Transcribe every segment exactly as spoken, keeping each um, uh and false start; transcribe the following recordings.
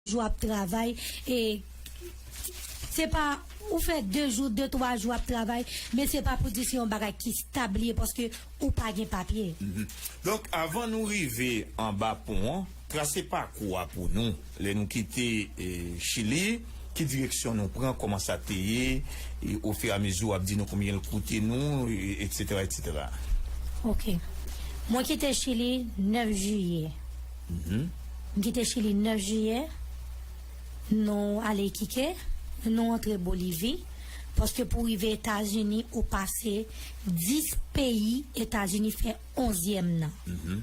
jou ap travay, e se pa, ou fè de jou, de, twa jou ap travay, men se pa pou di se yon bagay ki stab li ye, paske ou pa gen papye. Donk, avan nou rive anba pon an, trase pakou a pou nou. Lè nou kite eh, Chili, ki direksyon nou pran, kòman sa te ye, e ofiramezi w ap di nou konbyen l koute nou, e- etsetera, etsetera. Ok. Mwen kite Chili nèf jiyè. M kite Chili nèf jiyè. Nou ale Iquique, nou antre Bolivi. Paske pou rive Etazini, ou pase dis peyi, Etazini fè onzyèm nan.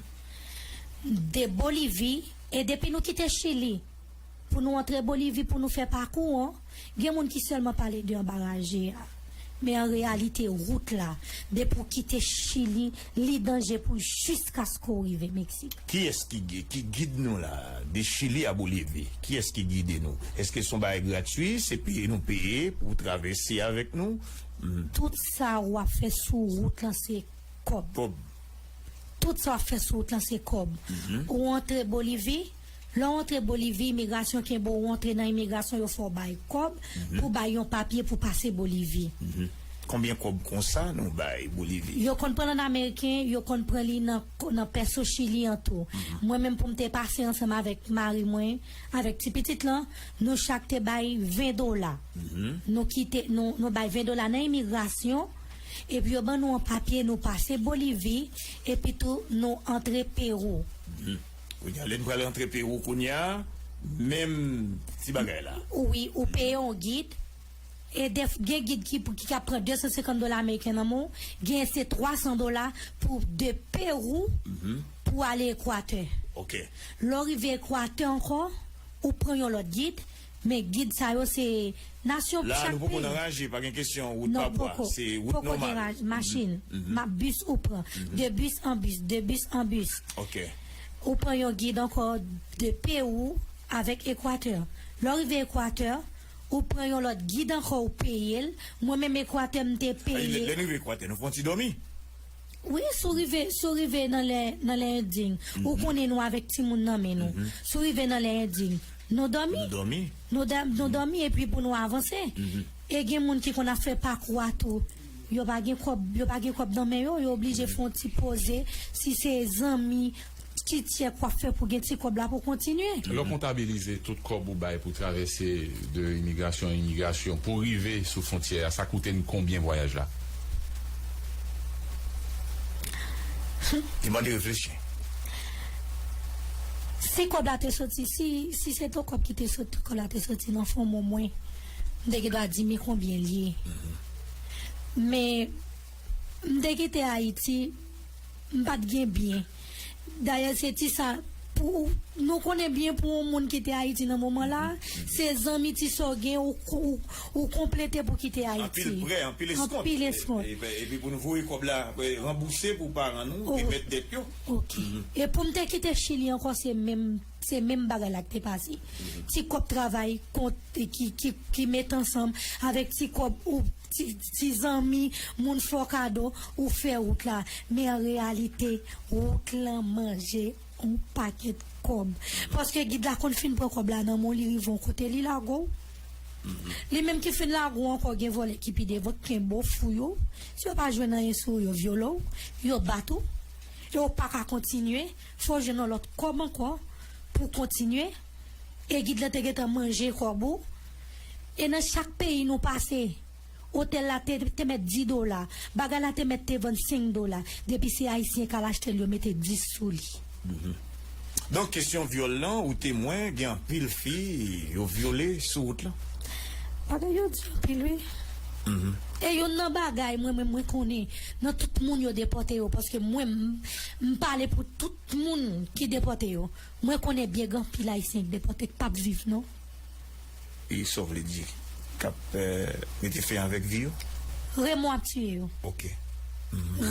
De Bolivi, e depi nou kite Chili, pou nou antre Bolivi, pou nou fè pakou an, gen moun ki sèlman pale de anba raje a. Men an reyalite, wout la, depi w kite Chili, li danje pou jiskaske w rive Meksik. Kiyès ki, gi- ki gid nou la, de Chili a Bolivi? Kiyès ki gide nou? Èske se yon bagay gratwi? Se peye nou peye pou travèse avèk nou? Tout sa w ap fè sou wout lan se kòb. Kòb. Tout sa w ap fè sou wout lan se kòb. Ou antre Bolivi, lè w antre Bolivi, imigrasyon kenbe w, ou antre nan imigrasyon, yo fè w bay kòb pou bay yon papye pou pase Bolivi. Konbyen kòb konsa nou bay Bolivi? Yo konn pran l an ameriken, yo konn pran li nan, nan pèso Chili an tou. Mwen menm pou m te pase ansanm avèk mari mwen, avèk ti pitit lan, nou chak te bay ven dola. Nou kite, nou, nou bay ven dola nan imigrasyon, epi yo ban nou yon papye, nou pase Bolivi, epi tou nou antre Pewou. Kounye a, lè n pral antre Pewou kounye a, menm ti bagay la. Wi, ou peye yon gid, e def, gen gid ki, ki ka pran de san senkant dola ameriken nan men w, gen se twa san dola pou de Pewou pou ale Ekwatè. Ok. Lè w rive Ekwatè ankò, ou pran yon lòt gid, men gid sa yo se nasyon La, chak nou poko nan peyi. raje, pa gen kesyon wout Non, pa bwa. poko, Se wout poko gen nòmal. Raj, machin, ma bis ou pran, de bis an bis, de bis an bis. Ok. Ou pran yon gid ankò de Pewou avèk Ekwatè. Lè w rive Ekwatè, ou pran yon lòt gid ankò, ou peye l. Mwen menm Ekwatè, m te Ay, lè, lè peye. nou rive Ekwatè, nou fè yon ti dòmi. Wi, si w rive, si w rive nan lè, nan lè ending, ou konnen nou avèk timoun nan men nou. Si w rive nan lè ending, nou dòmi. Nou dòmi. Nou, da- nou dòmi epi pou nou avanse. E gen moun ki konn ap fè pakou a tou. Yo pa gen kòb, yo pa gen kòb nan men yo, yo oblije fè yon ti poze. Si se zanmi, ti tyèk w ap fè pou gen ti kòb la pou kontinye. Lè w kontabilize tout kòb ou bay pou travèse de imigrasyon an imigrasyon, pou rive sou fwontyè a, sa koute n konbyen vwayaj la? Li mande reflechi. Si kòb la te soti, si, si se te kòb ki te soti, kòb la te soti nan fon men mwen, m te gen dwa di men konbyen l ye. Men, m te kite Ayiti, m pa t gen byen. Dayè, se ti sa, pou, nou konnen byen pou yon moun kite Ayiti nan moman la, se zanmi ti sa w gen, ou, ou, ou konplete pou kite Ayiti. Anpil prè, anpil eskont. Anpil eskont. E, e, epi pou nou voye kòb la, ranbouse pou paran nou, Oh. Remèt dèt yo. Ok. E pou m te kite Chili ankò, se menm, se menm bagay la ki te pase. Ti kòb travay kont, ki, ki, ki met ansanm avèk ti kòb ou ti, ti zanmi, moun fè w kado, ou fè wout la. Men an reyalite, wout lan manje yon pakèt kòb. Paske gid la konn fin pran kòb la nan men w, li rive yon kote, li lage w. Li menm ki fin lage w ankò, gen vòlè ki pi devan, ki kenbe w, fouye w. Si yo pa jwenn anyen sou ou, yo vyole w, yo bat ou. E w pa ka kontinye, fò w jwenn yon lòt kòb ankò pou w kontinye. E gid lan te gentan manje kòb ou. E nan chak peyi nou pase, otèl la te, te mèt dis dola, bagay la te mèt te vann senk dola. Depi se Ayisyen k al achte l, yo mete dis sou li. Donk, kesyon vyòl lan, ou temwen, gen anpil fi yo vyole sou wout lan. Bagay yo di anpil, wi. E youn nan bagay, mwen, mwen, mwen konnen, nan tout moun yo depòte yo, paske mwen, m, m pale pou tout moun ki depòte yo. Mwen konnen byen gen anpil Ayisyen ki depòte, k p ap viv, non. E sa w vle di? K ap eh, mete fen avèk vi yo? Remò ap tiye yo. Ok.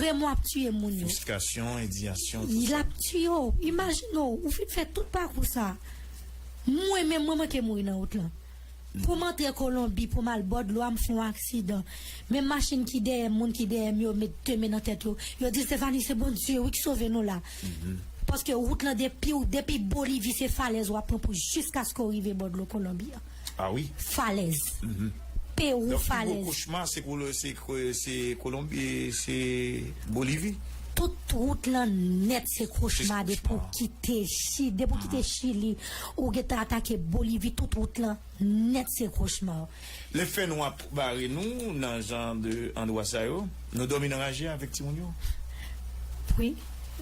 Remò ap tiye moun yo. Fristrasyon, endiyasyon, tout L sa. ap tiye w. Imajine w, ou fin fè tout pakou sa. Mwen menm, mwen manke mouri nan wout lan. Pou m antre Kolonbi, pou m al bò dlo a, m fè yon aksidan. Men machin ki dèyè m, moun ki dèyè m yo met de men nan tèt yo. Yo di, Stephanie, se Bondye, wi, ki sove nou la. Paske wout lan depi, depi Bolivi se falèz w ap pran pou jiskaske w rive bò dlo Kolonbi an. Ah wi. Falèz. Pewou falèz. Kochma se, se Kolonbi, se Bolivi. Tout wout lan nèt se kochma depi w kite Chili, depi w kite Chili, ou gentan atake Bolivi, tout wout lan nèt se kochma. Lè fè nwa ap bare nou nan jan de andwa sa yo, nou dòmi nan raje avèk timoun yo. Wi.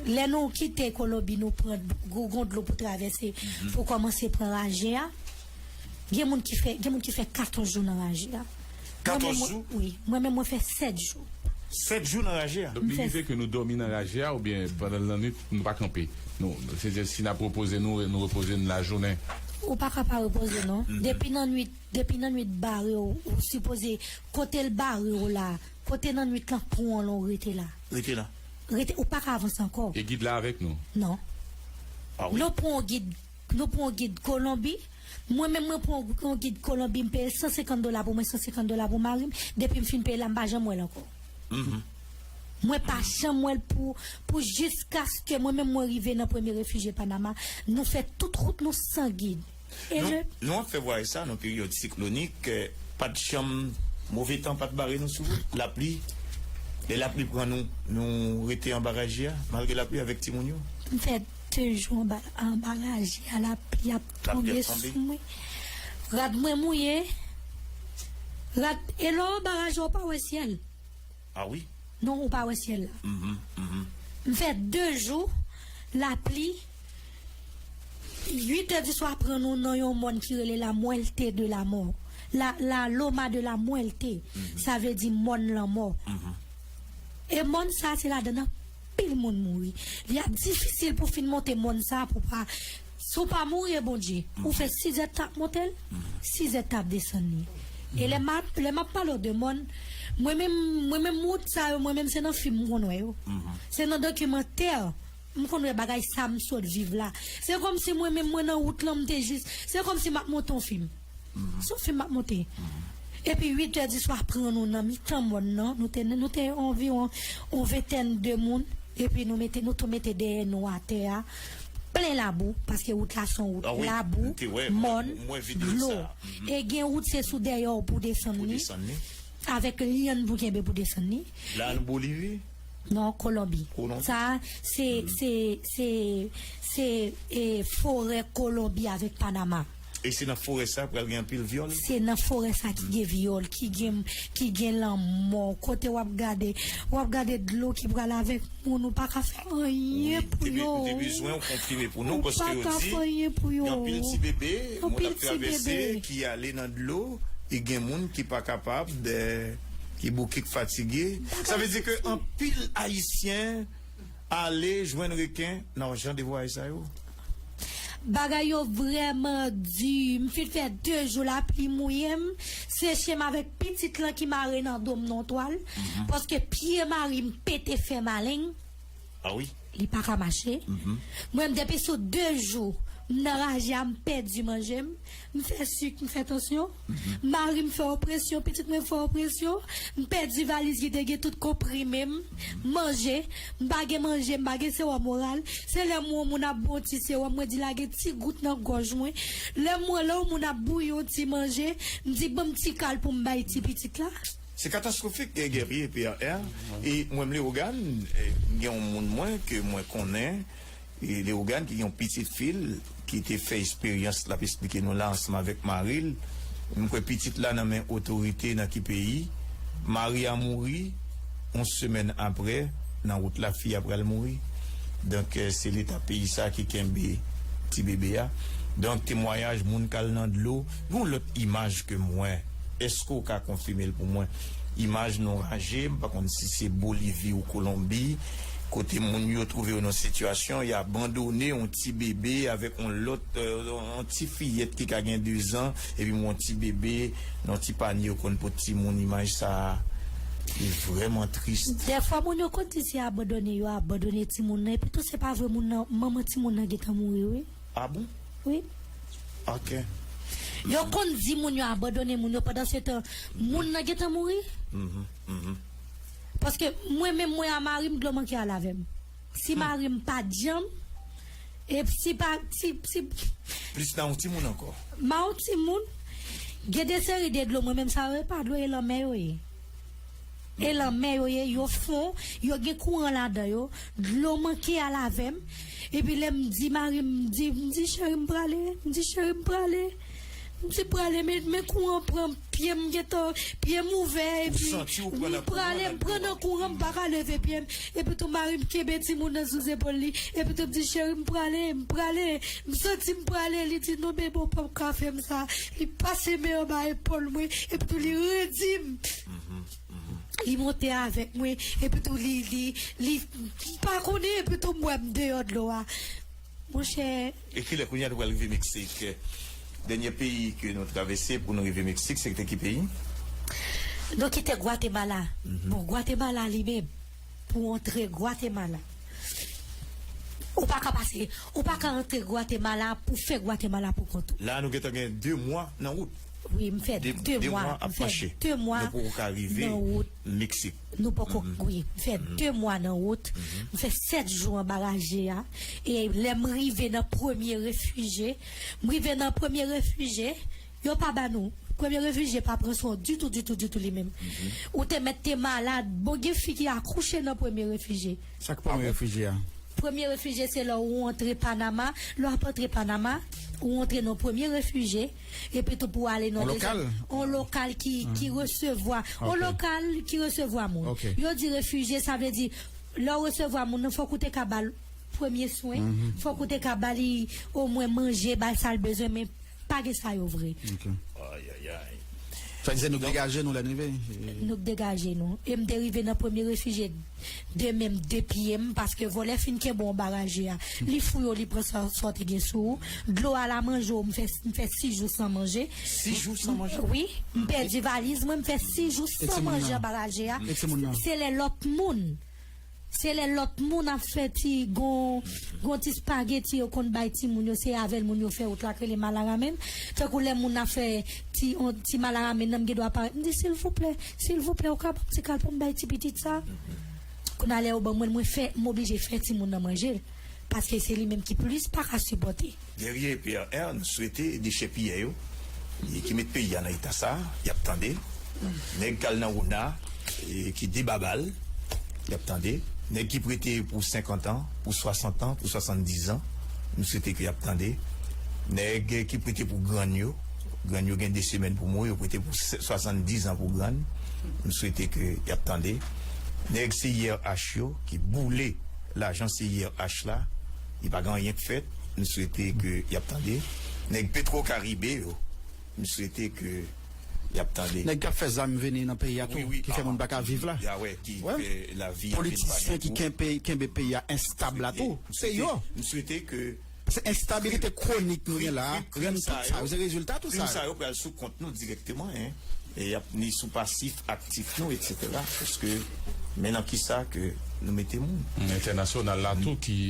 Lè nou kite Kolonbi, nou pran gougon dlo pou travèse, pou kòmanse pran raje a. Gen moun ki fè, gen moun ki fè katòz jou nan raje a. Katòz jou? Wi, mwen menm mwen fè sèt jou. Sèt jou nan raje a? Donk li rive ke nou dòmi nan raje a oubyen pandan lannwit nou pa kanpe? Nou, se si n ap repoze nou, nou repoze n lajounen. Ou pa ka pa repoze non. Depi nan nwit, depi nan nwit bare w, ou sipoze kote l bare w la, kote nan nwit lan pran w lan ou rete la. Rete la. Rete, ou pa ka avanse ankò. E gid la avèk nou? Non. Nou pran yon gid, nou pran yon gid Kolonbi. Mwen menm mwen pran yon gid Kolonbi, m peye l san senkant dola pou mwen, san senkant dola pou mari m. Depi m fin peye la, m pa janm wè l ankò. Mwen pa janm wè l pou, pou jiskaske mwen menm mwen rive nan premye refijye Panama. Nou fè tout wout nou san gid. E Nou, le nou ap fè vwayaj sa nan peryòd siklonik, eh, pa t janm move tan pa t bare nou sou wout. Lapli, lè lapli pran nou, nou rete anba raje a, malgre lapli avèk timoun yo. M fè de jou anba, anba raje a, lapli ap tonbe sou mwen. Rad mwen mouye. Rad, e lè w anba raje a, w pa wè syèl. Ah wi. Non, ou pa wè syèl la. M fè de jou, lapli, uit è di swa pran nou nan yon mòn ki rele la Muerte de la Mort. La, la Loma de la Muerte. Sa vle di mòn lanmò. E mòn sa, se ladan anpil moun mouri. Li ap difisil pou fin monte mòn sa pou pa, si w pa mouri e Bondye, ou fè sizè t ap monte l, sizè t ap desann li. E lè m ap, lè m ap pale w de mòn, mwen menm, mwen menm wout sa yo, mwen menm se nan fim m konn wè yo. Se nan dokimantè m konn wè bagay sa m sot viv la. Se kòmsi mwen menm mwen nan wout lan m te jis, se kòmsi m ap monte yon fim. Se yon fim m ap monte. Epi uit è di swa pran nou nan mitan mòn nan, nou te, nou te anviwon yon ventèn de moun. Epi nou mete, nou tou mete dèyè nou atè a. Plen labou, paske wout la se yon wout labou, mòn, dlo. E gen wout se sou dèyè w pou desann li. Avèk lyann pou kenbe pou desann li. La nou Bolivi? Non, Kolonbi. Sa, se, se, se, se e, forè Kolonbi avèk Panama. E se nan forè sa pral gen anpil vyòl? Se nan forè sa ki gen vyòl, ki gen, ki gen lanmò. Kote w ap gade, w ap gade dlo ki pral avèk moun, ou pa ka fè anyen pou yo. Ou te bezwen w konfime pou nou, paske yo di gen anpil ti bebe, moun ap travèse, ki ale nan dlo, e gen moun ki pa kapab, ki bouke, k fatige. Sa vle di ke anpil Ayisyen ale jwenn reken nan jan de vwayaj sa yo? Bagay yo vrèman di. M fin fè de jou lapli mouye m, seche m avèk pitit lan ki mare nan do m nan twal, paske pye mari m pete fè maleng. Ah wi. Li pa ka mache. Mwen, m depi sou de jou, m nan raje a, m pèdi manje m, m fè sik, m fè tansyon. Mari m fè opresyon, pitit mwen fè opresyon. M pèdi valiz ki te gen tout konprime m, manje. M pa gen manje, m pa gen sewòm oral. Se lè m wè yon moun ap bwè yon ti sewòm, mwen di lage ti gout nan gòj mwen. Lè m wè lè yon moun ap bouyi yon ti manje, m di ban m ti kal pou m bay ti pitit la. Se katastwofik, Guerrier P R R. E mwen, m Leogane, e, m gen yon moun mwen ke mwen konnen, e Leogane ki gen yon pitit fi l ki te fè esperyans l ap esplike nou la ansanm avèk mari l. M kwè pitit la nan men otorite nan ki peyi. Mari a mouri, yon semèn apre, nan wout la, fi a pral mouri. Donk, eh, se leta peyi sa ki kenbe ti bebe a. Donk, temwayaj moun k al nan dlo. Gen yon lòt imaj ke m wè. Èske w ka konfime l pou mwen? Imaj nan raje, m pa konn si se Bolivi ou Kolonbi, kote moun yo twouve yo nan sitiyasyon, y abandone yon ti bebe avèk yon lòt, eh, yon ti fiyèt ki ka gen de zan, epi yon ti bebe nan ti panye yo konn pot timoun. Imaj sa a, li vrèman tris. Dèfwa moun yo konn di se abandone yo abandone timoun nan, epi tou se pa vre, moun nan, manman timoun nan gentan mouri, wi. Ah bon? Wi. Ok. Yo konn di moun yo abandone moun yo, pandan se tan, moun nan gentan mouri. Paske mwen menm, mwen a mari m, dlo manke al avè m. Si mari m pa t janm, E si pa, si, si Plis nan yon timoun ankò. Ma yon timoun, gen de seri de dlo, mwen menm sa yo, e pa dlo, e lanmè yo ye. E lanmè yo ye, yo fon, yo gen kouran ladan yo, dlo manke a lave m. Epi lè m di mari m, m di, m di, "Cheri, m prale," m di, "Cheri, m prale." M di, "Prale, men, men kouran pran pye m gentan, pye m ouvè, epi m prale, m pran nan kouran, m pa ka leve pye m." Epi tou mari m kenbe timoun nan sou zepòl li, epi tou m di, "Cheri, m prale, m prale." M santi m prale, li di, "Non, bebe, w p ap ka fè m sa." Li pase men anba epòl mwen, epi tou li redi m. Li monte avèk mwen, epi tou li, li, li, m pa konnen, epi tou m wè m deyò dlo a. Monchè. E kilè kounye a nou pral rive Meksik? Dènye peyi ke nou travèse pou nou rive Meksik, se te ki peyi? Nou kite Gwatemala. Bon, Gwatemala li menm, pou antre Gwatemala, ou pa ka pase, ou pa ka antre Gwatemala pou fè Gwatemala pou kont ou. La, nou gentan gen de mwa nan wout. Wi, m fè de, de mwa, m fè de mwa nan wout. Meksik. Nou poko, wi, m fè de mwa nan wout. M fè sèt jou anba raje a. E lè m rive nan premye refijye, m rive nan premye refijye, yo pa ba nou. Premye refijye pa pran swen w ditou, ditou, ditou li menm. Ou te mèt te malad. Bon, gen fi ki akouche nan premye refijye. Sa k premye refijye a? Premye refijye se lè ou antre Panama. Lè w ap antre Panama, ou antre nan premye refijye. Epi tou pou ale nan dezyèm. On lokal? On lokal ki, ki resevwa. On lokal ki resevwa moun. Yo di refijye, sa vle di, lè w resevwa moun nan, fòk ou te ka ba l premye swen. Fòk ou te ka ba li omwen manje, ba l sa l bezwen, men pa gen sa yo vre. Ayayay. Sa di se nou k degaje nou lè n rive? Nou k degaje nou. E m te rive nan premye refijye de men m, de pye m, paske vòlè fin kenbe w anba raje a. Li fouye w, li pran sa, sa w te gen sou ou. Dlo a la manje w, m fè, m fè sis jou san manje. Sis jou san manje? Wi, m pèdi valiz mwen, m fè sis jou san manje anba raje a. E timoun nan? Se lè lòt moun Se lè lòt moun ap fè ti gon, gon ti spageti yo konn bay timoun yo, se avè l moun yo fè wout la k rele malaramen. Tankou lè moun ap fè ti, on, ti malaramen nan, m gen dwa parèt, m di, "Silvouplè, silvouplè, ou ka ban m ti kal pou m bay ti pitit sa?" Kounye a lè yo ban mwen l, mwen fè, m oblije fè timoun nan manje l. Paske se li menm ki plis pa ka sipòte. Guerrier P R R, nou swete dechèpiyè yo, e ki met peyi a nan eta sa, y ap tande. Nèg k al nan Wona, e ki debaba l, y ap tande. Nèg ki prete pou senkant an, pou swasant an, pou swasanndiz an, nou swete ke y ap tande. Nèg ki prete pou grann yo, grann yo gen de semèn pou mouri, yo prete pou se-, swasanndiz an pou grann, nou swete ke y ap tande. Nèg C I R H yo ki boule lajan C I R H la, li pa gen anyen k fèt, m swete ke y ap tande. Nèg Petro Caribe yo, m swete ke y ap tande. Nèg k ap fè zam vini nan peyi a tou, ki fè moun pa ka viv la. Politisyen ki kenbe, kenbe peyi a enstab la tou, se yo. M swete ke Paske enstabilite kwonik nou gen la a, krim, tout sa yo, se rezilta tout sa yo. Krim sa yo pral sou kont nou dirèkteman, en. E y ap ni sou pasif, aktif nou, etsetera. Paske, men nan kisa ke nou mete moun. Entènasyonal la tou ki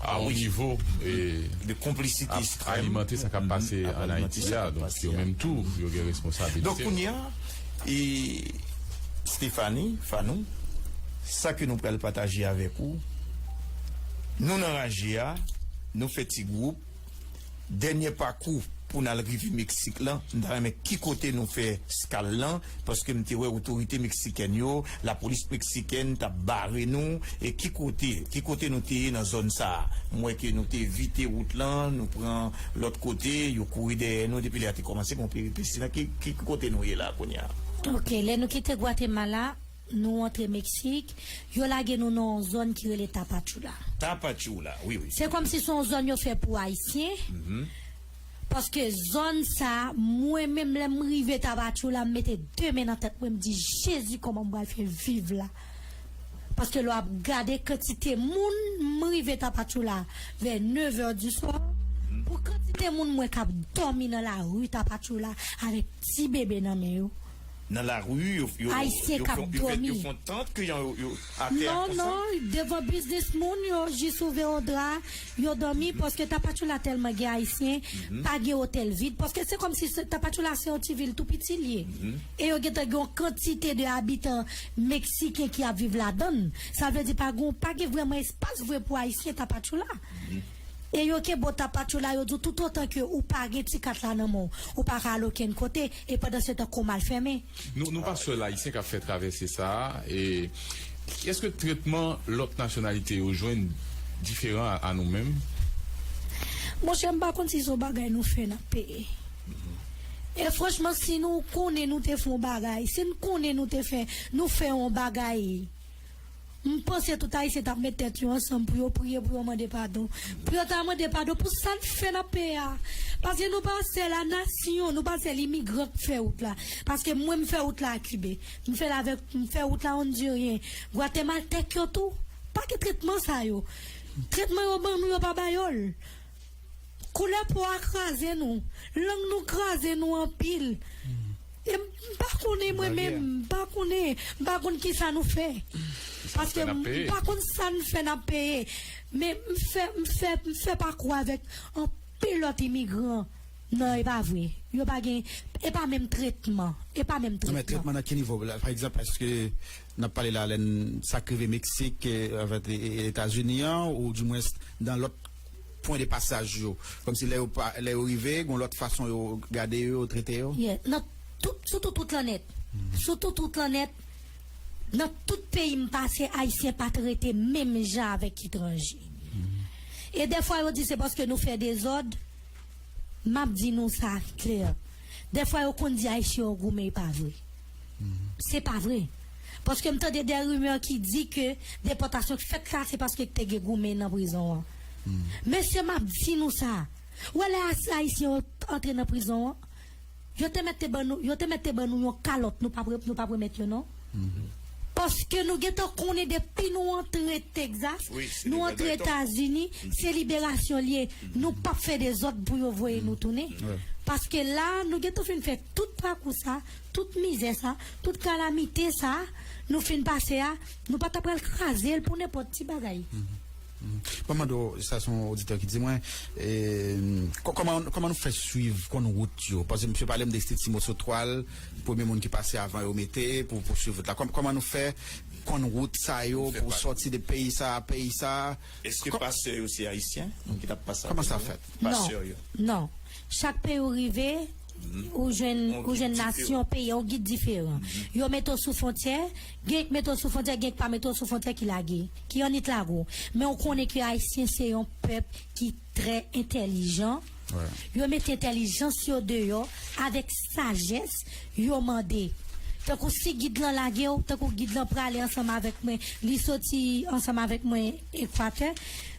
a yon nivo, e, de konplisite ekstrèm, ap alimante sa k ap pase ann Ayiti a. Donk, yo menm tou, yo gen responsabilite. Donk, kounye a, e, Stephanie, Fanou, sa ke nou pral pataje avèk ou, nou nan raje a, nou fè ti gwoup, dènye pakou pou n al rive Meksik lan, m ta renmen ki kote nou fè skal lan, paske m te wè otorite meksikèn yo, lapolis meksikèn t ap bare nou, e ki kote, ki kote nou te ye nan zòn sa a? M wè ke nou te evite wout lan, nou pran lòt kote, yo kouri dèyè nou depi lè a te kòmanse, bon, peripesi lan, ki, ki kote nou ye la kounye a? Ok, lè nou kite Gwatemala, nou antre Meksik, yo lage nou nan yon zòn ki rele Tapachula. Tapachula, wi, wi. Se kòmsi se yon zòn yo fè pou Ayisyen. Paske zòn sa, mwen menm lè m rive Tapachula, m mete de men nan tèt mwen, m di, "Jezi, kòman m pral fè viv la?" Paske lè w ap gade kantite moun, m rive Tapachula vè nevè di swa, pou kantite moun m wè k ap dòmi nan lari Tapachula avèk ti bebe nan men yo. Nan lari, yo, yo, Ayisyen k ap dòmi. Yo fè, yo fè, yo fè yon tant ke jan yo, yo atè a konsa? Non, non, devan biznis moun yo, jis ouvè yon dra, yo dòmi, paske Tapachula tèlman gen Ayisyen, pa gen otèl vid, paske se kòmsi se, Tapachula se yon ti vil tou piti l ye. E yo gentan gen yon kantite de abitan meksiken ki ap viv ladan l. Sa vle di pa gen, pa gen vrèman espas vre pou Ayisyen Tapachula. E yo kenbe w ta patchoula, yo di w toutotan ke ou pa gen ti kat la nan men w, ou pa ka al okenn kote, e pandan se tan kò w mal fèmen. Nou, nou pa sèl Ayisyen k ap fè travèse sa a, e èske tretman lòt nasyonalite yo jwenn diferan a, a nou menm? Monchè, m pa konn si se yon bagay nou fè n ap peye. E franchman, si nou konnen nou te fè yon bagay, si n konnen nou te fè, nou fè yon bagay, m panse tout Ayisyen t ap met tèt yo ansanm pou yo priye, pou yo mande padon. Pou yo ta mande padon pou sa n fè n ap peye a. Paske nou pa sèl a nasyon, nou pa sèl imigran k fè wout la. Paske mwen, m fè wout la a Kiben. M fè l avèk, m fè wout la Ondiryen. Gwatemaltèk yo tou. Pa gen tretman sa yo. Tretman yo ban nou, yo pa ba yo l. Koulè po a kraze nou. Lang nou kraze nou anpil. E m pa konnen mwen menm, m pa konnen, m pa konn kisa nou fè. Paske m pa konn sa n fè n ap peye. Men m fè, m fè, m fè pakou avèk anpil lòt imigran. Non, e pa vre. Yo pa gen, e pa menm tretman. E pa menm tretman. Non, men tretman nan ki nivo? La, pa egzanp, èske n ap pale la, lè n, sa k rive Meksik, e, avèk e, e, Etazini an, ou dimwens nan lòt pwen de pasaj yo? Kòmsi lè yo pa, lè yo rive, gon lòt fason yo gade yo, yo trete yo? Yeah. Nan tout, sitou tout lanèt. Sitou tout lanèt, nan tout peyi m pase, Ayisyen pa trete menm jan avèk etranje. E dèfwa yo di se paske nou fè dezòd, m ap di nou sa klè. Dèfwa yo konn di Ayisyen yo goumen, e pa vre. Se pa vre. Paske m tande de rimè ki di ke depòtasyon k fèt la, se paske te gen goumen nan prizon an. Mesye, m ap di nou sa. Ou wè lè Ayisyen yo antre nan prizon an, yo te mèt te ban nou, yo te mèt te ban nou yon kalòt, nou p ap re-, nou p ap remèt yo, non. Paske nou gentan konnen depi nou antre Texas, nou antre Etazini, se liberasyon l ye. Nou p ap fè dezòd pou yo voye nou tounen. Paske la, nou gentan fin fè tout pakou sa, tout mizè sa, tout kalamite sa, nou fin pase a, nou pa ta pral kraze l pou nenpòt ti bagay. Ban m mande w, sa se yon oditè ki di mwen, e, kò-, kòman, kòman nou fè swiv, konn wout yo? Paske misye pale m de Ti Moso Twal, premye moun ki pase avan yo mete pou, pou swiv wout la. Kòm-, kòman nou fè konn wout sa yo pou sòti de peyi sa a, peyi sa a? Èske pastè yo se Ayisyen? Moun ki t ap pase avè yo? Kòman sa fèt? Pastè yo. Non. Chak peyi ou rive, ou jwenn, ou jwenn nasyon, peyi, yon gid diferan. Yo mete w sou fwontyè, gen k mete w sou fwontyè, gen k pa mete w sou fwontyè ki lage, ki annik lage w. Men ou konnen ke Ayisyen se yon pèp ki trè entèlijan. Yo mete entèlijans yo deyò avèk sajès, yo mande. Tankou si gid lan lage w, tankou gid lan prale ansanm avèk mwen, li soti ansanm avèk mwen Ekwatè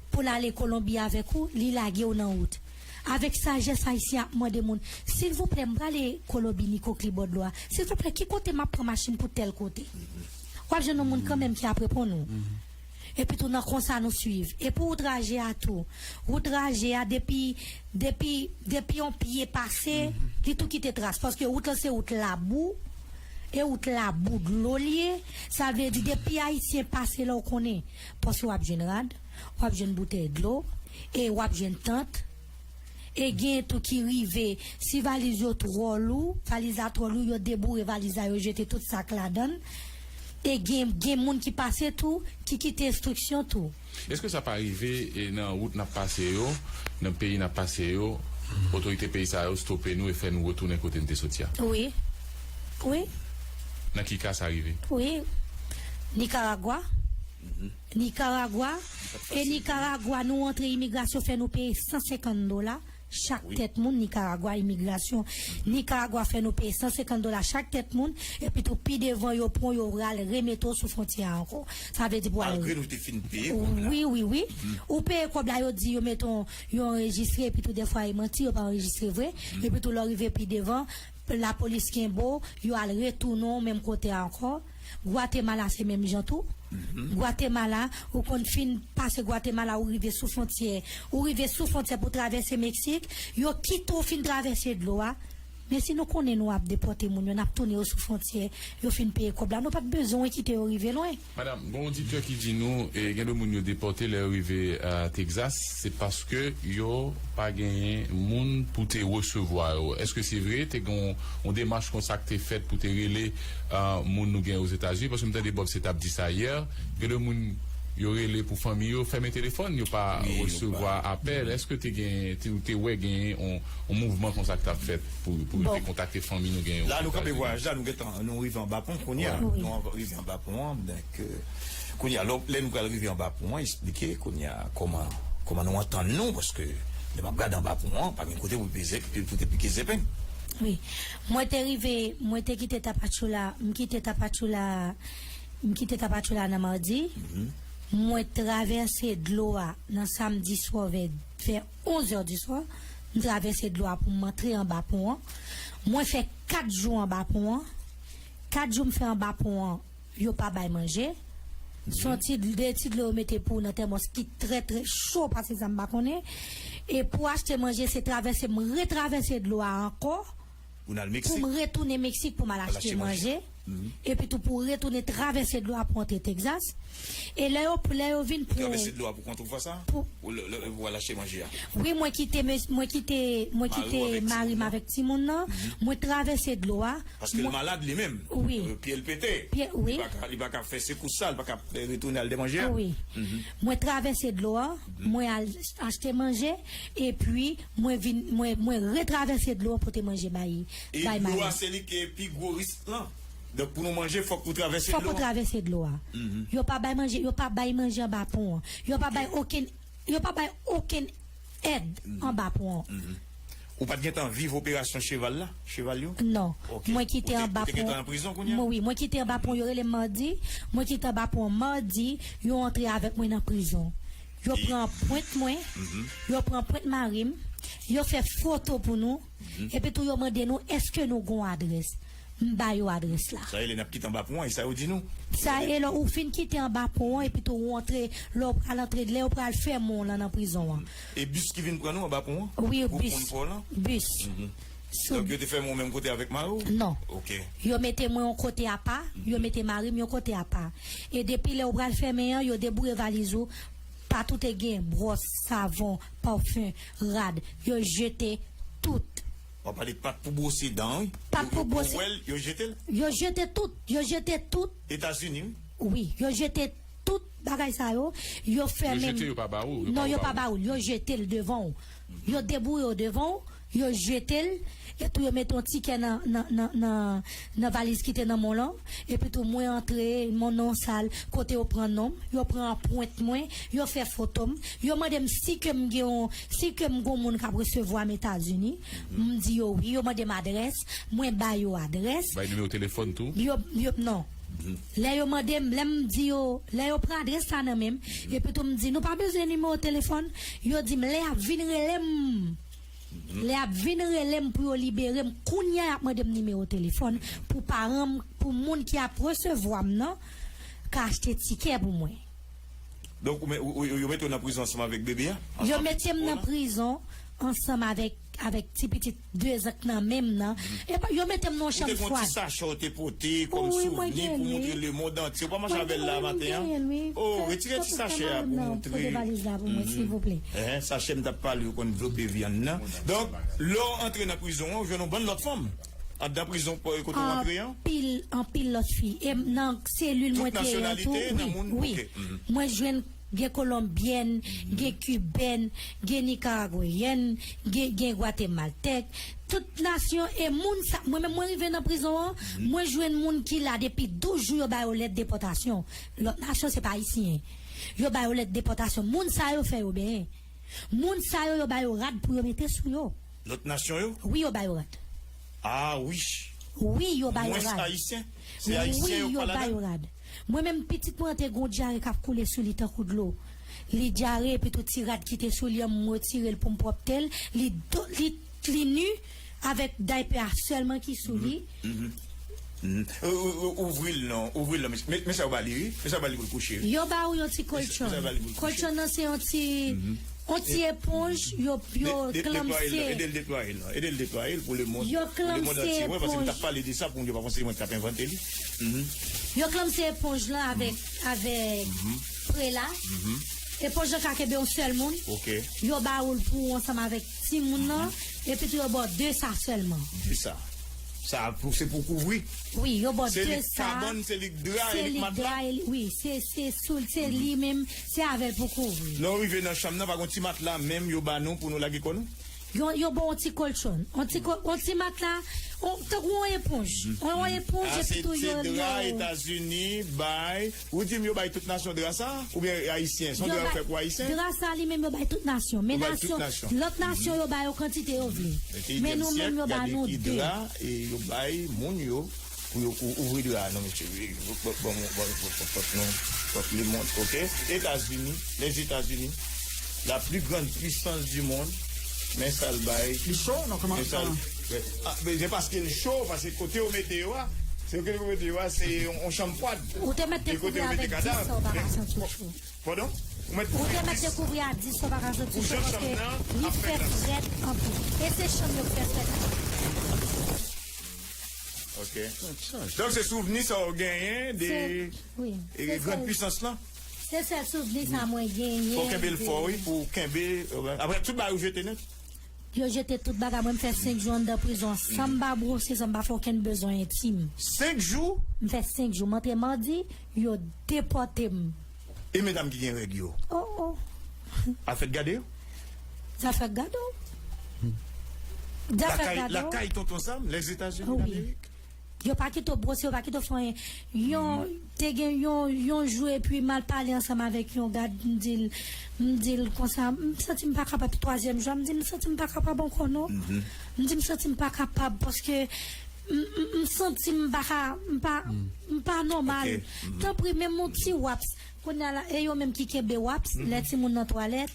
pou l ale Kolonbi avèk ou, li lage w nan wout. Avèk sajès, Ayisyen ap mande moun, silvouplè, m prale Kolonbi ni Koklibò dlo a. Silvouplè, ki kote m ap pran machin pou tèl kote? W ap jwenn yon moun kanmenm ki ap reponn ou. Epi tou nan konsa nou swiv. E pou wout Raje a tou. Wout Raje a depi, depi, depi yon pye pase, li tou kite tras. Paske wout lan se wout labou. E wout labou dlo l ye. Sa vle di depi Ayisyen pase la w konnen. Paske w ap jwenn rad, w ap jwenn boutèy dlo, e w ap jwenn tant. E gen tou ki rive, si valiz yo twò lou, valiz la twò lou, yo deboure valiz la, yo jete tout sak ladan l. E gen, gen moun ki pase tou, ki kite enstriksyon tou. Èske sa pa rive, e, nan wout n ap pase yo, nan peyi n ap pase yo, otorite peyi sa yo stope nou e fè nou retounen kote n te soti a? Wi. Wi. Nan ki ka sa rive? Wi. Nikaragwa. Nikaragwa. E Nikaragwa, nou antre imigrasyon, fè nou peye san senkant dola chak tèt moun. Nikaragwa, imigrasyon Nikaragwa fè nou peye san senkant dola chak tèt moun. Epi tou, pi devan, yo pran, yo pral remete w sou fwontyè a ankò. Sa vle di pou al... Malgre nou te fin peye kòb la. Wi, wi, wi. Ou peye kòb la, yo di yo mete w, yo anrejistre, epi tou, dèfwa, e manti, yo pa anrejistre vre. Epi tou, lè w rive pi devan, lapolis kenbe w, yo al retounen w menm kote a ankò. Gwatemala se menm jan tou. Gwatemala, ou konn fin pase Gwatemala, ou rive sou fwontyè. Ou rive sou fwontyè pou travèse Meksik, yo kite w fin travèse dlo a. Men si nou konnen nou ap depòte moun yo, n ap tounen yo sou fwontyè, yo fin peye kòb la, nou pa t bezwen kite yo rive lwen. Madanm, gen yon oditè ki di nou, e, gen de moun yo depòte lè yo rive, a, Texas, se paske yo pa genyen moun pou te resevwa yo. Èske se vre? Te gen yon, yon demach konsa ki te fèt pou te rele, a, moun nou gen Ozetazini? Paske m tande Bob se t ap di sa yè. Gen de moun Yo rele pou fanmi yo fèmen telefòn, yo pa resevwa apèl. Èske te gen, te, ou te wè gen yon, yon mouvman konsa k t ap fèt pou, pou yo te kontakte fanmi nou gen yon? La nou kanpe vwayaj la, nou gentan, nou rive anba pon kounye a. Nou rive anba pon an, donk, euh, kounye a, lè, lè nou pral rive anba pon an, eksplike kounye a kòman, kòman nou antann nou, paske lè m ap gade anba pon an, pa gen kote pou peze, pou te pike zepeng. Wi. Mwen te rive, mwen te kite Tapachula, m kite Tapachula, m kite Tapachula nan madi. Mwen travèse dlo a nan samdi swa vè, vè onz è di swa. M travèse dlo a pou m antre anba pon an. Mwen fè kat jou anba pon an. Kat jou m fè anba pon an, yo pa bay manje. Se yon ti, de ti dlo yo mete pou ou nan tèmòs ki trè, trè cho, pase sa m pa konnen. E pou achte manje, se travèse, m retravèse dlo a ankò. Pou n al Meksik. Pou m retounen Meksik pou m al achte manje. Epi tou pou retounen travèse dlo a pou antre Texas. E lè yo, lè yo vin pou. Travèse dlo a pou kont ou fè sa? Pou. Ou lè, lè, pou al achte manje a? Wi, mwen kite, mwen kite, mwen kite mari m avèk timoun nan. Mwen travèse dlo a. Paske l malad li menm. Wi. Euh, pye l pete. Pye, wi. Li pa ka, li pa ka fè sekous sa, li pa ka, euh, retounen al de manje a. Wi. Mwen travèse dlo a, mwen al achte manje, epi mwen vin, mwen, mwen retravèse dlo a pote manje bay, bay mari. E dlo a se li ki pi gwo risk lan. Donk pou nou manje, fòk ou travèse dlo a. Fòk ou travèse dlo a. Yo pa bay manje, yo pa bay manje anba pon an. Yo pa bay okenn, yo pa bay okenn èd anba pon an. Ou pa t gentan viv operasyon cheval la? Cheval yo? Non. Mwen kite anba pon. Ou te gentan nan prizon kounye a? Mwen, wi, mwen kite anba pon. Yo rele m madi. Mwen kite anba pon madi. Yo antre avèk mwen nan prizon. Yo pran pwent mwen. Yo pran pwent mari m. Yo fè foto pou nou. Epi tou yo mande nou, èske nou gon adrès? M ba yo adrès la. Sa e lè n ap kite anba pon an, e sa yo di nou. Sa e lè ou fin kite anba pon an, epi tou ou antre, lè w pral antre, lè yo pral fèmen w lan nan prizon an. E bis ki vin pran nou anba pon an? Wi, bis. Gwoup moun pa w lan? Bis. Donk yo te fèmen w menm kote avèk mari w? Non. Ok. Yo mete mwen yon kote apa, yo mete mari m yon kote apa. E depi lè yo pral fèmen an, yo debouye valiz ou, patou te gen bwòs, savon, pafen, rad, yo jete tout. W ap pale de pat pou bwose dan, wi. Pat pou bwose. Yo, yo pran wèl, yo jete l? Yo jete tout, yo jete tout. Etazini, wi. Wi, yo jete tout bagay sa yo, yo fèmen. Yo jete, yo pa ba ou? Non, yo pa ba ou, yo jete l devan w. Yo debouye yo devan w, yo jete l, etou yo mete yon tikè nan, nan, nan, nan, nan valiz ki te nan men w lan, epi tou mwen antre, mwen nan yon sal, kote yo pran non m, yo pran anprent mwen, yo fè foto m, yo mande m si ke m gen yon, si ke m gon moun k ap resevwa m Etazini, m di yo wi, yo mande m adrès, mwen ba yo adrès. Bay nimewo telefòn tou? Yo, yo, non. Lè yo mande m, lè m di yo, lè yo pran adrès la nan men m, epi tou m di, nou pa bezwen nimewo telefòn, yo di m, lè y ap vin rele m, lè y ap vin rele m pou yo libere m, kounye a y ap mande m nimewo telefòn pou paran m, pou moun ki ap resevwa m nan, ka achte tikè pou mwen. Donk, ou, ou, ou, yo mete w nan prizon ansanm avèk bebe a? Yo mete m nan prizon ansanm avèk, avèk ti pitit de zan k nan men m nan. E pa, yo mete m nan yon chanm fwad. Ou te gon ti sachè w te pote kòm souvni pou montre lemonn antye. Ou pa mache avè l la maten an? Oh, retire ti sachè a pou montre. Pote valiz la pou mwen, silvouplè. Sachè m t ap pale yo konn vlope vyann nan. Donk, lè w antre nan prizon an, ou jwenn yon bann lòt fanm. Anndan prizon kote w antre an? Anpil, anpil lòt fi. E nan selil mwen te ye an tou, wi, wi. Mwen jwenn gen kolonbyèn, gen kibèn, gen nikaragweyèn, gen, gen gwatemaltèk. Tout nasyon e moun sa, mwen menm mwen rive nan prizon an, mwen jwenn moun ki la depi douz jou yo ba yo lèt depòtasyon. Lòt nasyon se pa ayisyen. Yo ba yo lèt depòtasyon. Moun sa yo fè yo benyen. Moun sa yo, yo ba yo rad pou yo mete sou yo. Lòt nasyon yo? Wi, yo ba yo rad. Ah, wi. Wi, yo ba yo rad. Mwens ayisyen? Se ayisyen yo pa ladan? Wi, yo ba yo rad. Mwen menm, pitit mwen an te gon dyare k ap koule sou li tankou dlo. Li dyare, epi tou ti rad ki te sou li an, m retire l pou m pwòpte l. Li do, li, li ni avèk daypè a sèlman ki sou li. Ou, ou, ou, ouvri l non, ouvri l non. Men, men sa yo ba li, wi. Men sa yo ba li pou l kouche, wi. Yo ba ou yon ti kolchon. Men sa yo ba li pou l kouche. Kolchon nan se yon ti, yon ti eponj, yo, yo klanmse. Ede l deplwaye l non, ede l deplwaye l pou lemonn, pou lemonn antye wè, paske m t ap pale de sa pou moun yo pa panse se mwen k t ap envante li. Yo klanmse eponj lan avèk, avèk prela. Eponj lan ka kenbe yon sèl moun. Ok. Yo ba ou l pou ou ansanm avèk timoun nan, epi tou yo ba w de sa sèlman. De sa. Sa pou, se pou kouvri. Wi, yo ba w de sa. Se li k kabann, se li k dra, se li k matla. Wi, se, se sou, se li menm, se avè l pou kouvri. Lè w rive nan chanm nan, pa gen ti matla menm yo ba nou pou nou lage kò nou? Yo, yo ba w yon ti kolchon, yon ti ko-, yon ti matla, yon, tankou yon eponj. Yon eponj, epi tou yo, yo. Se dra Etazini bay. Ou di m yo bay tout nasyon dra sa? Oubyen ayisyen? Se yon dra yo fè pou ayisyen? Dra sa li menm yo bay tout nasyon. Men nasyon, lòt nasyon yo ba yo kantite yo vle. Men nou menm yo ba nou de. Dra, e yo bay moun yo pou yo ou-, ouvri dra a, non, mesye. Bon, bon, bon, bon, bon, bon, non, bon, le monde, ok? Etazini, Lèzetazini, la plus grande puissance du monde, men sa l bay. Li cho, non, kòman? Men sa l, ah, men se paske l cho, paske kote yo mete yo a, se kote yo mete yo a, se yon, yon chanm fwad. Ou te mèt te kouvri avèk dis sa w pa ka santi w cho. Padon? Ou mèt kouvri dis. Ou te mèt te kouvri a dis sa w pa ka santi w cho paske li fè frèt anpil. E se chanm yo k fè frèt. Ok. Donk, se souvni sa w genyen de, e, gran pisans lan? Se sèl souvni sa mwen genyen. Fò w kenbe l fò, wi, pou w kenbe, e, apre tout bagay ou jete nèt. Yo jete tout bagay mwen, m fè senk jou anndan prizon an, san m pa bwose, san m pa fè okenn bezwen entim. Senk jou? M fè senk jou. M antre madi, yo depòte m. E medam ki gen règ yo? Oh, oh. Afè gade yo? Zafè gade w. Zafè gade w. Lakay tonton Sam, Lèzetazini Damerik. Yo pa kite w bwose, yo pa kite w fè anyen. Yon, te gen yon, yon jou, epi m al pale ansanm avèk yon gad, m di l, m di l konsa, m santi m pa kapab, twazyèm jou a, m di m santi m pa kapab ankò, non. M di m santi m pa kapab, paske m, m, m santi m pa ka, m pa, m pa nòmal. Tanpri, menm yon ti waps, kounye a la, e yo menm ki kenbe waps, lè timoun nan twalèt,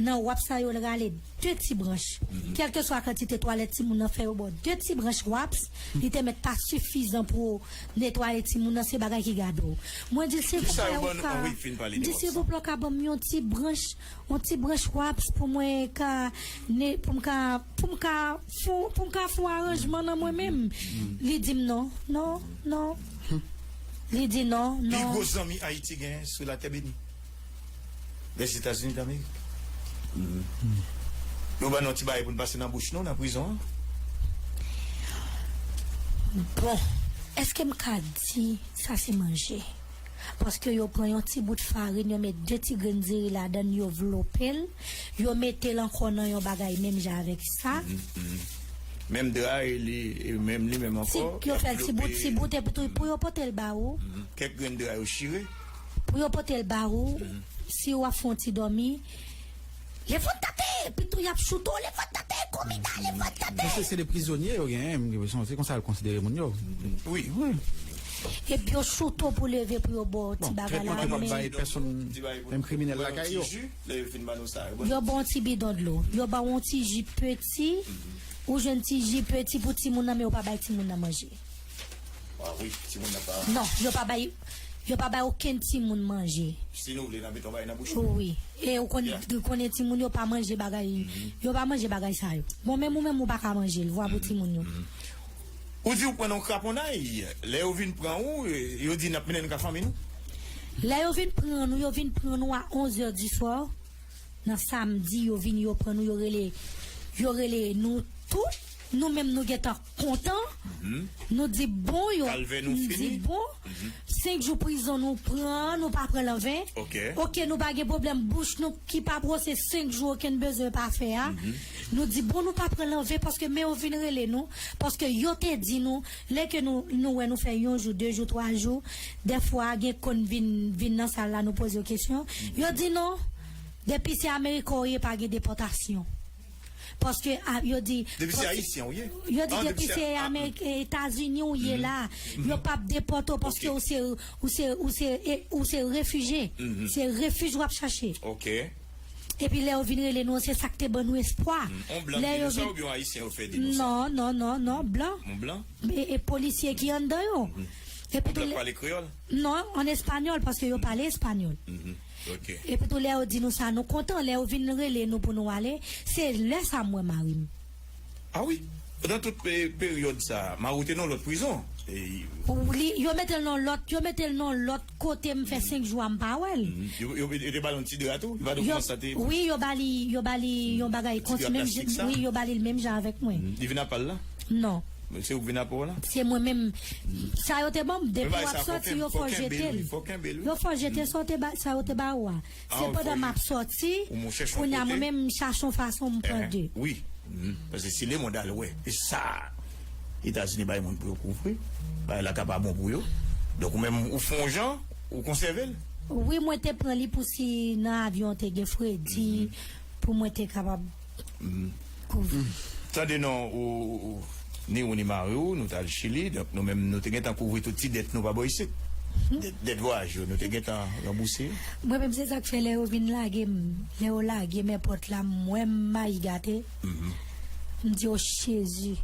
nan waps sa yo rale de ti branch. Kèlkeswa kantite twalèt timoun nan fè, yo ba w de ti branch waps, li te mèt pa sifizan pou w netwaye timoun nan, se bagay ki gade w. Mwen di l, silvouplè, ou ka, m di, silvouplè, ou ka ban m yon ti branch, yon ti branch waps pou mwen ka, ne, pou m ka, pou m ka, pou, pou m ka fè yon aranjman nan mwen menm. Li di m non, non, non. Li di non, non. Pi gwo zanmi Ayiti gen sou latè beni. Lèzetazini Damerik. Yo ban nou ti bagay pou n pase nan bouch nou, nan prizon an. Bon, èske m ka di sa se manje? Paske yo pran yon ti bout farin, yo met de ti grenn diri ladan l, yo vlope l, yo mete l ankò nan yon bagay menm jan avèk sa. Menm dra e li, e menm li menm ankò, yo fè l ti bout, ti bout, epi tou pou yo pote l ba ou. Kèk grenn dra yo chire. Pou yo pote l ba ou, si w ap fè yon ti dòmi, levante tèt, epi tou y ap choute w, levante tèt, komida, levante tèt. Paske se de prizonye yo genyen, se konsa yo konsidere moun yo. Wi. Epi yo choute w pou leve pou yo ba w ti bagay la, men menm kriminèl lakay yo. Yo ba w ti bidon dlo, yo ba w yon ti ji peti, ou jwenn ti ji peti pou timoun nan, men yo pa bay timoun nan manje. Ah wi, timoun nan pa. Non, yo pa bay, yo pa bay okenn timoun manje. Si nou vle, n ap mete yon bagay nan bouch nou. Wi. E ou konn, ou konnen timoun yo pa manje bagay, yo pa manje bagay sa yo. Bon, menm ou menm ou pa ka manje l, vwa pou timoun yo. Ou di ou pran nan kraponnay, lè yo vin pran ou, yo di n ap mennen n ka fanmi nou? Lè yo vin pran nou, yo vin pran nou a onz è di swa. Nan samdi, yo vin, yo pran nou, yo rele, yo rele nou tout. Nou menm, nou gentan kontan. Nou di bon, yo di bon. Senk jou prizon nou pran, nou pa pran l anven. Ok, nou pa gen pwoblèm. Bouch nou ki pa bwose senk jou, okenn bezwen pa fè a. Nou di bon, nou pa pran l anven, paske men yo vin rele nou. Paske yo te di nou, lè ke nou, nou wè nou fè yon jou, de jou, twa jou, dèfwa gen konn vin, vin nan sal la, nou poze yo kesyon. Yo di non. Depi se Ameriken w ye, pa gen depòtasyon. Paske, a, yo di, depi se Ayisyen w ye? Yo di depi se Ameriken, Etazini w ye la, yo p ap depòte w paske ou se, ou se, ou se, e, ou se refijye. Se refij w ap chache. Epi lè yo vin rele nou, se sa k te ban nou espwa. Yon blan ki di nou sa oubyen yon Ayisyen yo fè di nou sa? Non, non, non, non, blan. Yon blan? E, e polisye ki anndan yo. Epi tou lè, pale kreyòl? Non, an espanyòl, paske yo pale espanyòl. Epi tou lè yo di nou sa, nou kontan. Lè yo vin rele nou pou nou ale, se lè sa m wè mari m. Ah wi? Pandan tout pe-, peryòd sa, mari w te nan lòt prizon? Li, yo mete l nan lòt, yo mete l nan lòt kote, m fè senk jou a, m pa wè l. Yo, yo, yo te ba l yon ti dra tou? Yo pa di w kòman sa te? Wi, yo ba li, yo ba li yon bagay konsi menm jan, wi, yo ba li l menm jan avèk mwen. Li vin ap pale la? Non. Se ou k vin apre w la? Se mwen menm. Sa yo te ban m, depi w ap sòti, yo fò jete l. Yo fò jete sa yo te ba, sa yo te ba ou a. Se pandan m ap sòti, kounye a mwen menm, m chache yon fason, m pran de. Wi. Paske si lemonn al wè, e sa Etazini bay moun pou yo kouvri, bagay la ka pa bon pou yo. Donk, ou menm, ou fè yon jan, ou konsève l. Wi, mwen te pran li pou si nan avyon te gen fredi, pou mwen te kapab kouvri. Tande non, ou, ou, ni ou ni mari w, nou t al Chili, donk nou menm, nou te gentan kouvri tout ti dèt nou pa bò isit. Dèt, dèt vwayaj yo, nou te gentan ranbouse yo. Mwen menm, se sa k fè lè yo vin lage m, lè yo lage m èpòt la, m wè m mayi gate. M di, "O Jezi,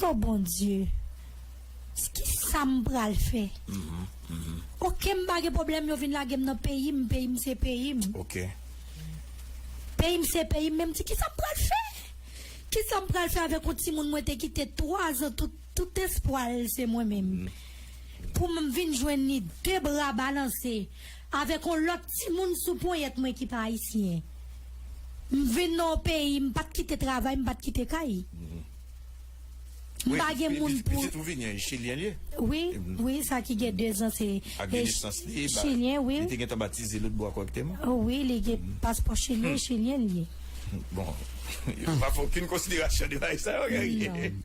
o Bondye, ki sa m pral fè?" Oke, m pa gen pwoblèm, yo vin lage m nan peyi m, peyi m se peyi m. Oke. Peyi m se peyi m, men m di, "Ki sa m pral fè? Ki sa m pral fè avèk yon timoun mwen te kite twa zan, tout, tout espwa l se mwen menm?" Pou m vin jwenn li de bra balanse avèk yon lòt timoun sou ponyèt mwen ki pa ayisyen. M vin nan yon peyi, m pa t kite travay, m pa t kite kay. M pa gen moun pou. Pitit ou vini an, chilyen li ye? Wi, wi, sa ki gen de zan, se. Ak gen nesans li, chilyen, wi. Li te gentan batize lòt bò a kòrèkteman? Wi, li gen paspò chilyen, chilyen li ye. Bon, yo pa fè okenn konsiderasyon de bagay sa yo, Guerrier.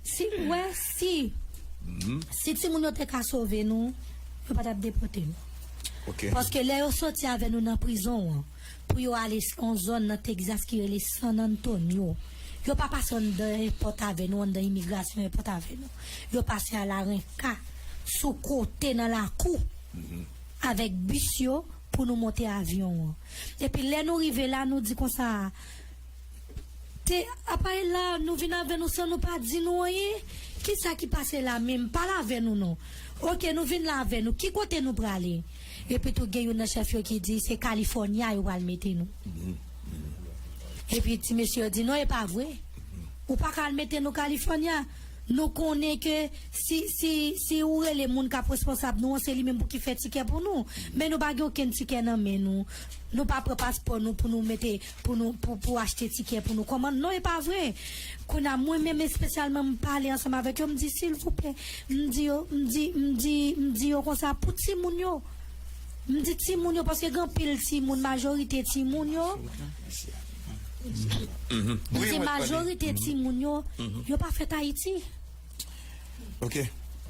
Si, wè, si, si timoun yo te ka sove nou, yo pa t ap depòte nou. Paske lè yo soti avè nou nan prizon an, pou yo ale s- yon zòn nan Texas ki rele San Antonio. Yo pa pase anndan èpòt avè nou, anndan imigrasyon èpòt avè nou. Yo pase a Larenka, sou kote nan lakou, avèk bis yo, pou nou monte avyon an. Epi lè nou rive la, nou di konsa, te, apa e la, nou vin avè nou san nou pa di nou anyen? Kisa ki pase la menm? Pale avè nou non. Oke, nou vin la avè nou. Ki kote nou prale? Epi tou gen youn nan chèf yo ki di se California yo pral mete nou. Epi ti mesye yo di non, e pa vre. Ou pa ka al mete nou California. Nou konnen ke si, si, si ou rele moun k ap responsab nou an, se li menm pou ki fè tikè pou nou. Men nou pa gen okenn tikè nan men nou. Nou pa pran paspò nou pou nou mete, pou nou, pou, pou achte tikè pou nou. Kòman? Non, e pa vre. Kounye a, mwen menm espesyalman, m pale ansanm avèk yo, m di, silvouplè, m di yo, m di, m di, m di yo konsa pou timoun yo. M di timoun yo, paske gen anpil timoun, majorite timoun yo. M di majorite timoun yo, yo pa fèt Ayiti. Ok.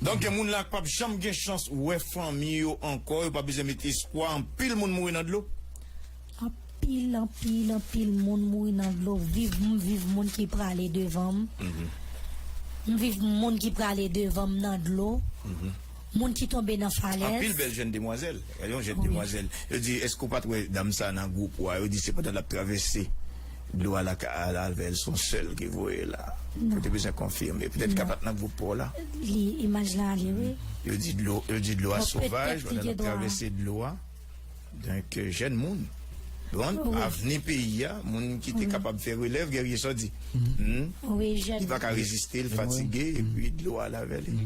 Donk, gen moun la k p ap janm gen chans wè fanmi yo ankò, yo pa bezwen met espwa, anpil moun mouri nan dlo. Anpil, anpil, anpil moun mouri nan dlo. Viv, m viv moun ki prale devan m. M viv moun ki prale devan m nan dlo. Moun ki tonbe nan falèz. Anpil bèl jèn demwazèl. Gade yon jèn demwazèl. Yo di, èske w pa t wè dam sa nan gwoup ou a? Yo di, se pandan l ap travèse dlo a la, ka, a la avè l, se yon sèl ki voye la. Ou te bezwen konfime. Petèt ka pa t nan gwoup pa w la. Li, imaj la ale, wi. Yo di dlo, yo di dlo a sovaj pandan l ap travèse dlo a. Donk, jèn moun. Bon, avni peyi a, moun ki te kapab fè relèv, Guerrier sa w di. Li pa ka reziste, l fatige, epi dlo a lave li.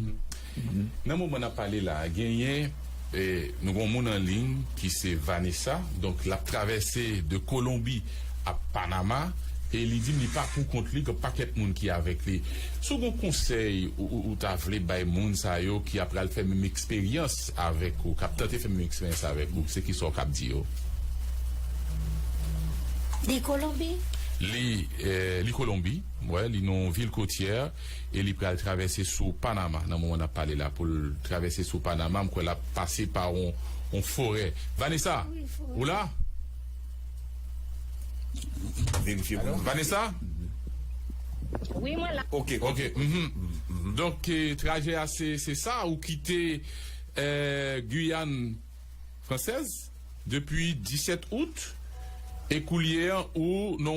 Nan moman n ap pale la, genyen, eh, nou gen yon moun an liy ki se Vanessa. Donk, l ap travèse de Kolonbi a Panama. E li di m li pa pou kont li, gen pakèt moun ki avèk li. Si w gen yon konsèy ou, ou, ou ta vle bay moun sa yo ki ap pral fè menm eksperyans avèk ou, k ap tante fè menm eksperyans avèk ou, se kisa w k ap di yo? Li Kolonbi? Li, eh, li Kolonbi, wè, li nan yon vil kotyè, e li pral travèse sou Panama, nan moman n ap pale la, pou l travèse sou Panama, m kwè l ap pase pa yon, yon forè. Vanessa, ou la? Verifye pou nou. Vanessa? Wi, mwen la. Ok, ok. Donk, eh, trajè a, se, se sa, ou kite, eh, Guyane Française depi disèt out, e koulye a, ou nan